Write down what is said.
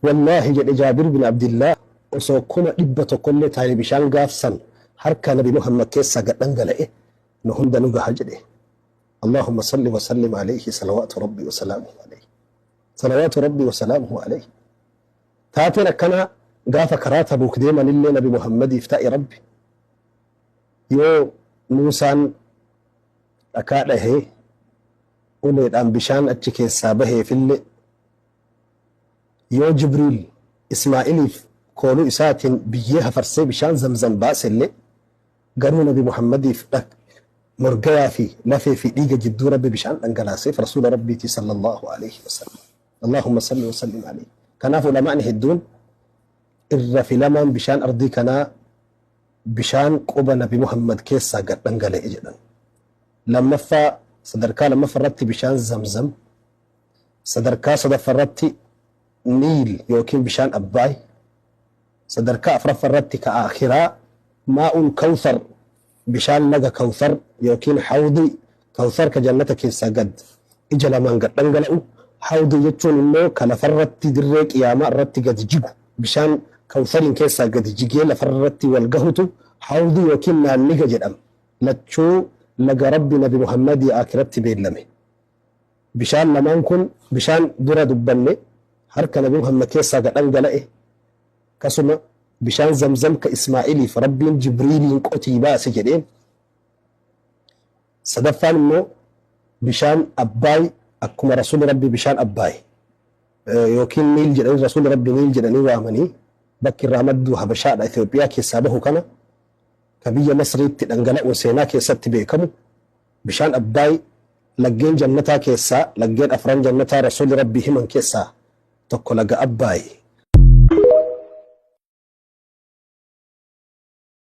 Wallaahi jedhe Jaabir bin Abdillaah, osoo 100,000 illee taane bishaan gaaf san harka Nabi Muhammad keessaa gad dhangala'e nu hunda nu gaha jedhe. Allaahumma salli wa sallim alayhi salawaatu rabbi wa salaamuhu alayhi. Salawaatu rabbi wa salaamuhu alayhi. Taateen akkanaa gaafa karaa Tabuuk deemanillee Nabi Muhammadiif ta'e Rabbi. Yoo Muusaan dhakaa dhahee uleedhaan bishaan achi keessaa baheefillee, yoo Jibriil Ismaa'iliif kooluu isaatiin biyyee hafarsee bishaan Zamzam baasellee, garuu Nabi Muhammadiif morgayaa fi lafee fi dhiiga jidduu Rabbi bishaan dhangalaaseef Rasuula Rabbiiti sallallahu aleyhi wasallam. Allaahumma salli wa sallim aleyhi. Kanaaf ulamaa'ni hedduun irra filamaan bishaan ardii kanaa bishaan quba Nabi Muhammad keessaa gad dhangala'e jedhan. Lammaffaa, sadarkaa lammaffa irratti bishaan Zamzam, sadarkaa sadaffa irratti Niil yookiin bishaan Abbaay, sadarkaa afraffa irratti ka aakhiraa maa'ul Kawthar, bishaan laga Kawthar yookiin hawdii Kawthar ka jannata keessaa gad ija lamaan gad dhangala'u. Hawdii jechuun immoo ka lafarratti dirree qiyaamaa irratti gad jigu, bishaan Kawthariin keessaa gad jigee lafarratti wal gahutu hawdii yookiin naanniga jedhama. Lachuu laga Rabbi Nabi Muhammadii aakiratti beellame. Bishaan lamaan kun, bishaan dura dubbanne harka Nabi Muhammad keessaa gad dhangala'e, akkasuma bishaan Zamzam ka Ismaa'iliif Rabbiin Jibriiliin qotii baasi jedheen. Sadaffaan immoo bishaan Abbaay, akkuma Rasuulli Rabbii bishaan Abbaay yookiin Niil jedhanii, Rasuulli Rabbii Niil jedhanii waamanii, bakki irraa maddu Habashaadha, Itoophiyaa keessaa bahu kana ka biyya Masriitti dhangala'uun seenaa keessatti beekamu. Bishaan Abbaay laggeen jannataa keessaa, laggeen afran jannataa Rasuulli Rabbii himan keessaa tokko laga Abbaay.